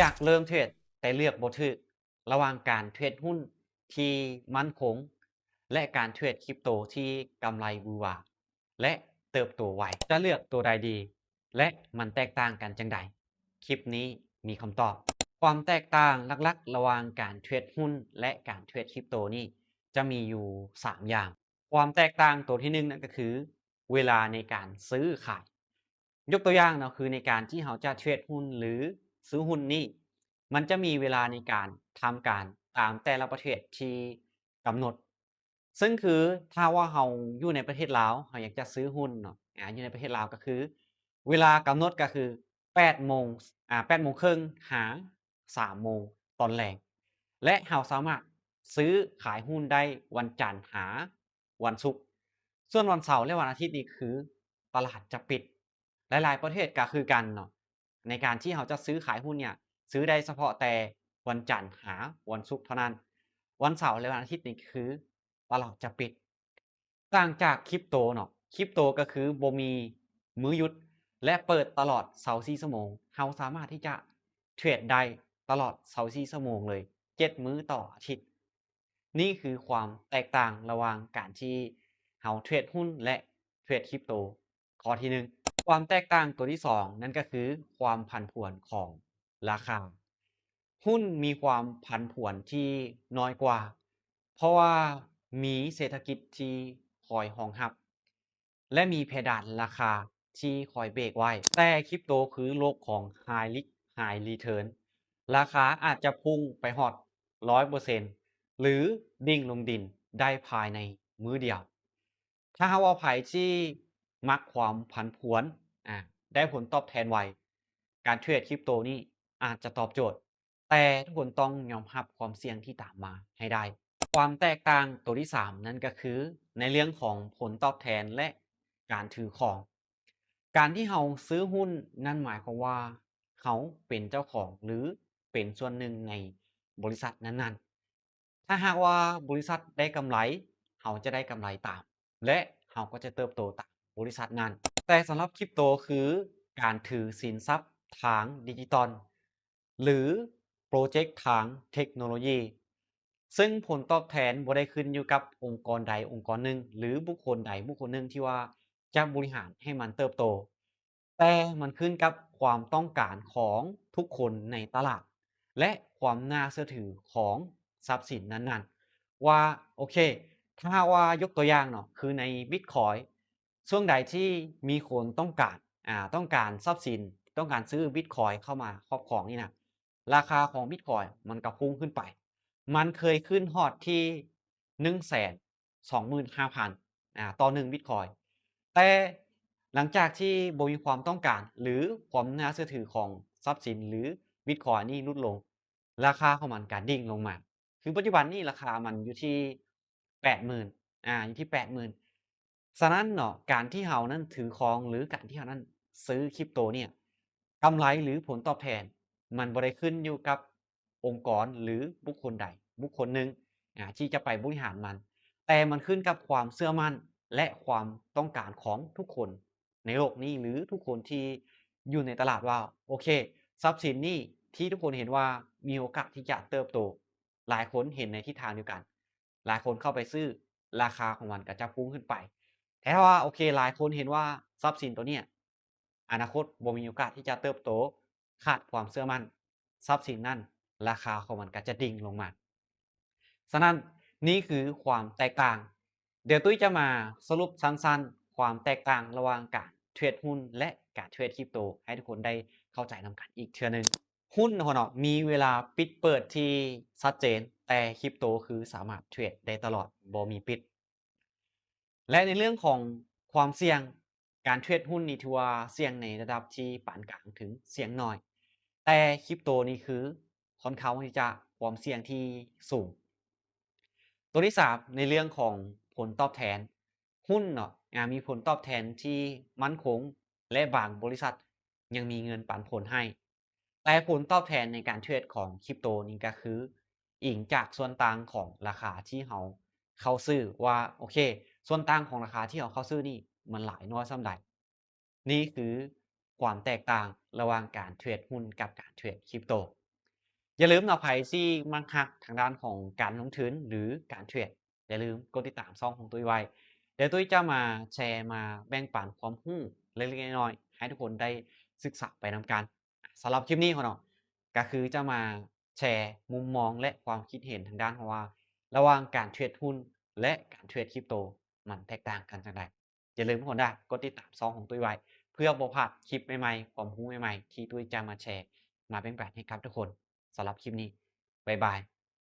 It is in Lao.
ຢາກເລີ່ມເທຣດແຕ່ເລືອກບໍ່ຖືກ ລະຫວ່າງການເທຣດຫຸ້ນທີ່ໝັ້ນຄົງ ແລະ ການເທຣດຄຣິບໂຕທີ່ກຳໄລຫວືຫວາ ແລະ ເຕີບໂຕໄວ, ຈະເລືອກໂຕໃດດີ ແລະ ມັນແຕກຕ່າງກັນຈັ່ງໃດ? ຄລິບນີ້ມີຄຳຕອບ. ຄວາມແຕກຕ່າງຫຼັກໆລະຫວ່າງການເທຣດຫຸ້ນ ແລະ ການເທຣດຄຣິບໂຕນີ້ຈະມີຢູ່ສາມຢ່າງ. ຄວາມແຕກຕ່າງໂຕທີໜຶ່ງນັ້ນກໍຄື ເວລາໃນການຊື້ຂາຍ. ຍົກຕົວຢ່າງເນາະ ຄືໃນການທີ່ເຮົາຈະເທຣດຫຸ້ນ ຫຼື ຊື້ຫຸ້ນນີ້ ມັນຈະມີເວລາໃນການທຳການຕາມແຕ່ລະປະເທດທີ່ກຳນົດ. ເຊິ່ງຄືຖ້າວ່າເຮົາຢູ່ໃນປະເທດລາວ ເຮົາຢາກຈະຊື້ຫຸ້ນເນາະ ອາ ຢູ່ໃນປະເທດລາວກໍຄື ເວລາກຳນົດກໍຄື ແປດໂມງ ອາ ແປດໂມງເຄິ່ງຫາສາມໂມງຕອນແລງ ແລະ ເຮົາສາມາດຊື້ຂາຍຫຸ້ນໄດ້ວັນຈັນຫາ ວັນສຸກ. ສ່ວນວັນເສົາ ແລະ ວັນອາທິດນີ້ຄືຕະຫຼາດຈະປິດ. ຫຼາຍໆປະເທດກໍຄືກັນເນາະ ໃນການທີ່ເຮົາຈະຊື້ຂາຍຫຸ້ນນີ້ ຊື້ໄດ້ສະເພາະແຕ່ວັນຈັນຫາວັນສຸກເທົ່ານັ້ນ. ວັນເສົາ ແລະ ວັນອາທິດນີ້ຄືຕະຫຼາດຈະປິດ. ຕ່າງຈາກຄຣິບໂຕເນາະ, ຄຣິບໂຕກໍຄືບໍ່ມີມື້ຢຸດ ແລະ ເປີດຕະຫຼອດຊາວສີ່ຊົ່ວໂມງ. ເຮົາສາມາດທີ່ຈະເທຣດໄດ້ຕະຫຼອດຊາວສີ່ຊົ່ວໂມງເລີຍ ເຈັດມື້ຕໍ່ອາທິດ. ນີ້ຄືຄວາມແຕກຕ່າງລະຫວ່າງການທີ່ເຮົາເທຣດຫຸ້ນ ແລະ ເທຣດຄຣິບໂຕ ຂໍ້ທີໜຶ່ງ. ຄວາມແຕກຕ່າງຕົວທີສອງ ນັ້ນກໍຄືຄວາມຜັນຜວນຂອງລາຄາ. ຫຸ້ນມີຄວາມຜັນຜວນທີ່ນ້ອຍກວ່າ ເພາະວ່າມີເສດຖະກິດທີ່ຄອຍຮອງຮັບ ແລະ ມີເພດານລາຄາທີ່ຄອຍເບຣກໄວ້. ແຕ່ຄຣິບໂຕຄືໂລກຂອງ High Risk High Return. ລາຄາອາດຈະພຸ່ງໄປຮອດຮ້ອຍເປີເຊັນ ຫຼື ດິ່ງລົງດິນໄດ້ພາຍໃນມື້ດຽວ. ຖ້າຫາກວ່າໃຜທີ່ມັກຄວາມຜັນຜວນ ອາ ໄດ້ຜົນຕອບແທນໄວ, ການເທຣດຄຣິບໂຕນີ້ອາດຈະຕອບໂຈດ, ແຕ່ທຸກຄົນຕ້ອງຍອມຮັບຄວາມສ່ຽງທີ່ຕາມມາໃຫ້ໄດ້. ຄວາມແຕກຕ່າງຕົວທີສາມ ນັ້ນກໍຄືໃນເລື່ອງຂອງຜົນຕອບແທນ ແລະ ການຖືຄອງ. ການທີ່ເຮົາຊື້ຫຸ້ນນັ້ນໝາຍຄວາມວ່າເຮົາເປັນເຈົ້າຂອງ ຫຼື ເປັນສ່ວນໜຶ່ງໃນບໍລິສັດນັ້ນໆ. ຖ້າຫາກວ່າບໍລິສັດໄດ້ກຳໄລ, ເຮົາຈະໄດ້ກຳໄລຕາມ ແລະ ເຮົາກໍຈະເຕີບໂຕຕາມບໍລິສັດນັ້ນ. ແຕ່ສຳລັບຄຣິບໂຕຄືການຖືສິນຊັບທາງດິຈິຕອນ ຫຼື ໂປຣເຈັກທາງເທັກໂນໂລຢີ, ເຊິ່ງຜົນຕອບແທນບໍ່ໄດ້ຂຶ້ນຢູ່ກັບອົງກອນໃດອົງກອນໜຶ່ງ ຫຼື ບຸກຄົນໃດບຸກຄົນໜຶ່ງທີ່ວ່າຈະບໍລິຫານໃຫ້ມັນເຕີບໂຕ, ແຕ່ມັນຂຶ້ນກັບຄວາມຕ້ອງການຂອງທຸກຄົນໃນຕະຫຼາດ ແລະ ຄວາມໜ້າເຊື່ອຖືຂອງຊັບສິນນັ້ນໆ ວ່າ ໂອເຄ ຖ້າຫາກວ່າຍົກຕົວຢ່າງເນາະ ຄືໃນບິດຄອຍ ຊ່ວງໃດທີ່ມີຄົນຕ້ອງການ ອາ ຕ້ອງການຊັບສິນ ຕ້ອງການຊື້ບິດຄອຍເຂົ້າມາຄອບຄອງນີ້ນະ, ລາຄາຂອງບິດຄອຍມັນກໍພຸ່ງຂຶ້ນໄປ. ມັນເຄີຍຂຶ້ນຮອດທີ່ໜຶ່ງແສນສອງໝື່ນຫ້າພັນ ອາ ຕໍ່ໜຶ່ງບິດຄອຍ. ແຕ່ຫຼັງຈາກທີ່ບໍ່ມີຄວາມຕ້ອງການ ຫຼື ຄວາມໜ້າເຊື່ອຖືຂອງຊັບສິນ ຫຼື ບິດຄອຍນີ້ຫຼຸດລົງ, ລາຄາຂອງມັນກໍດິ່ງລົງມາ. ຄືປັດຈຸບັນນີ້ລາຄາມັນຢູ່ທີ່ແປດໝື່ນ ອາ ຢູ່ທີ່ແປດໝື່ນ. ສະນັ້ນເນາະ ການທີ່ເຮົານັ້ນຖືຄອງ ຫຼື ການທີ່ເຮົານັ້ນຊື້ຄຣິບໂຕເນ່ຍ ກຳໄລ ຫຼື ຜົນຕອບແທນ ມັນບໍ່ໄດ້ຂຶ້ນຢູ່ກັບອົງກອນ ຫຼື ບຸກຄົນໃດບຸກຄົນໜຶ່ງ ອາ ທີ່ຈະໄປບໍລິຫານມັນ, ແຕ່ມັນຂຶ້ນກັບຄວາມເຊື່ອໝັ້ນ ແລະ ຄວາມຕ້ອງການຂອງທຸກຄົນໃນໂລກນີ້ ຫຼື ທຸກຄົນທີ່ຢູ່ໃນຕະຫຼາດວ່າ ໂອເຄ ຊັບສິນນີ້ທີ່ທຸກຄົນເຫັນວ່າມີໂອກາດທີ່ຈະເຕີບໂຕ, ຫຼາຍຄົນເຫັນໃນທິດທາງດຽວກັນ, ຫຼາຍຄົນເຂົ້າໄປຊື້, ລາຄາຂອງມັນກໍຈະພຸ່ງຂຶ້ນໄປ. ແຕ່ຖ້າວ່າ ໂອເຄ ຫຼາຍຄົນເຫັນວ່າຊັບສິນໂຕເນີ້ຍ ອະນາຄົດບໍ່ມີໂອກາດທີ່ຈະເຕີບໂຕ, ຂາດຄວາມເຊື່ອໝັ້ນ, ຊັບສິນນັ້ນ ລາຄາຂອງມັນກໍຈະດິ່ງລົງມາ. ສະນັ້ນ ນີ້ຄືຄວາມແຕກຕ່າງ. ດຽວຕຸ້ຍຈະມາສະຫຼຸບສັ້ນໆ ຄວາມແຕກຕ່າງລະຫວ່າງການເທຣດຫຸ້ນ ແລະ ການເທຣດຄຣິບໂຕ ໃຫ້ທຸກຄົນໄດ້ເຂົ້າໃຈນຳກັນອີກເທື່ອໜຶ່ງ. ຫຸ້ນເນາະ ມີເວລາປິດເປີດທີ່ຊັດເຈນ, ແຕ່ຄຣິບໂຕຄືສາມາດເທຣດໄດ້ຕະຫຼອດ ບໍ່ມີປິດ. ແລະ ໃນເລື່ອງຂອງຄວາມສ່ຽງ, ການເທຣດຫຸ້ນນີ້ຖືວ່າສ່ຽງໃນລະດັບທີ່ປານກາງເຖິງສ່ຽງໜ້ອຍ, ແຕ່ຄຣິບໂຕນີ້ຄືຄ່ອນຂ້າງທີ່ຈະຄວາມສ່ຽງທີ່ສູງ. ຕົວທີສາມ ໃນເລື່ອງຂອງຜົນຕອບແທນ, ຫຸ້ນເນາະ ອາ ມີຜົນຕອບແທນທີ່ໝັ້ນຄົງ ແລະ ບາງບໍລິສັດຍັງມີເງິນປັນຜົນໃຫ້. ແຕ່ຜົນຕອບແທນໃນການເທຣດຂອງຄຣິບໂຕນີ້ກໍຄືອີງຈາກສ່ວນຕ່າງຂອງລາຄາທີ່ເຮົາເຂົ້າຊື້ວ່າ ໂອເຄ ສ່ວນຕ່າງຂອງລາຄາທີ່ເຮົາເຂົ້າຊື້ນີ້ມັນຫຼາຍໜ້ອຍສ່ຳໃດ. ນີ້ຄືຄວາມແຕກຕ່າງລະຫວ່າງການເທຣດຫຸ້ນກັບການເທຣດຄຣິບໂຕ. ຢ່າລືມເນາະ ໃຜທີ່ມັກຮັກທາງດ້ານຂອງການລົງທຶນ ຫຼື ການເທຣດ ຢ່າລືມກົດຕິດຕາມຊ່ອງຂອງຕຸ້ຍໄວ້. ດຽວຕຸ້ຍຈະມາແຊ ມາແບ່ງປັນຄວາມຮູ້ເລັກໆນ້ອຍໆ ໃຫ້ທຸກຄົນໄດ້ສຶກສາໄປນຳກັນ. ສຳລັບຄລິບນີ້ເນາະ ກໍຄືຈະມາແຊມຸມມອງ ແລະ ຄວາມຄິດເຫັນທາງດ້ານ ເພາະວ່າລະຫວ່າງການເທຣດຫຸ້ນ ແລະ ການເທຣດຄຣິບໂຕ ມັນແຕກຕ່າງກັນຈັ່ງໃດ. ຢ່າລືມທຸກຄົນເດີ ກົດຕິດຕາມຊ່ອງຂອງຕຸ້ຍໄວ້ ເພື່ອບໍ່ພາດຄລິບໃໝ່ໆ ຄວາມຮູ້ໃໝ່ໆ ທີ່ຕຸ້ຍຈະມາແຊ ມາແບ່ງປັນໃຫ້ກັບທຸກຄົນ. ສຳລັບຄລິບນີ້ ບາຍບາຍ.